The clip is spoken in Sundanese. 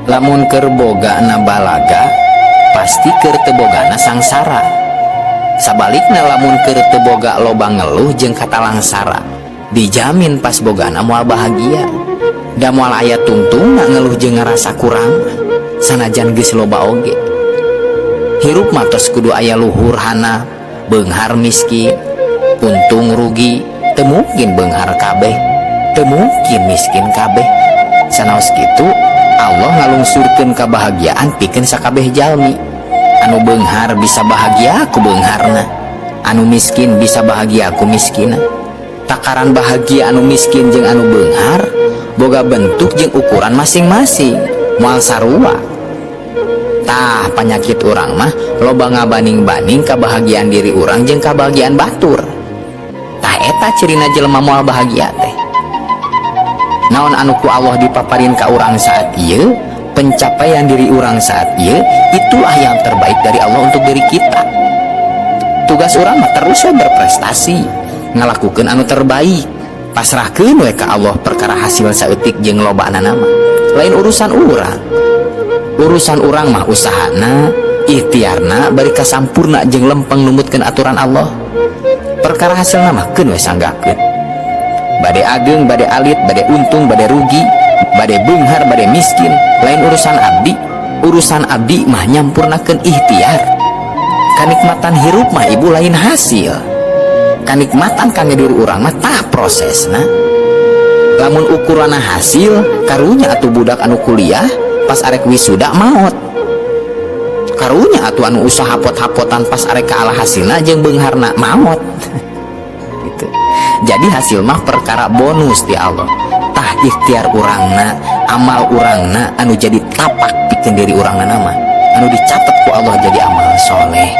Lamun keur bogana balaga, pasti keur teu bogana sangsara. Sabalikna, lamun keur teu boga loba ngeluh jeung katalangsara, dijamin pas bogana moal bahagia, da moal aya tungtungna ngeluh jeung ngarasa kurang, sanajan geus loba oge. Hirup mah tos kudu aya luhur handap, beunghar miskin, untung rugi. Teu mungkin beunghar kabeh, teu mungkin miskin kabeh. Sanaos kitu, Allah ngalungsurkeun kebahagiaan pikeun sakabeh jalmi. Anu beunghar bisa bahagia ku beungharna, anu miskin bisa bahagia ku miskina. Takaran bahagia anu miskin jeung anu beunghar boga bentuk jeung ukuran masing-masing, moal sarua. Tah, panyakit urang mah loba ngabanding-banding kebahagiaan diri urang jeung kebahagiaan batur. Tah, eta cirina jelema moal bahagia teh. Naon anu ku Allah dipaparin ka urang saat ieu, pencapaian diri urang saat ieu, itulah yang terbaik dari Allah untuk diri kita. Tugas urang mah terus we berprestasi, ngalakukeun anu terbaik, pasrahkeun we ka Allah perkara hasil saeutik jeung lobana mah lain urusan urang. Urusan urang mah usahana, ikhtiarna, bari kasampurna jeung lempeng numutkeun aturan Allah. Perkara hasilna mah keun we, sanggakeun. Bade ageng, bade alit, bade untung, bade rugi, bade beunghar, bade miskin, lain urusan abdi. Urusan abdi mah nyampurnakeun ikhtiar. Kanikmatan hirup mah, Ibu, lain hasil. Kanikmatan kangge diri urang mah tah prosesna. Lamun ukuranna hasil, karunya atuh budak anu kuliah pas arek wisuda maot. Karunya atuh anu usaha hapot-hapotan, pas arek kaala hasilna jeung beungharna maot gitu. Jadi hasil mah perkara bonus di Allah. Tah, ikhtiar urangna, amal urangna anu jadi tapak pikeun diri urangna, nama anu dicatat ku Allah jadi amal soleh.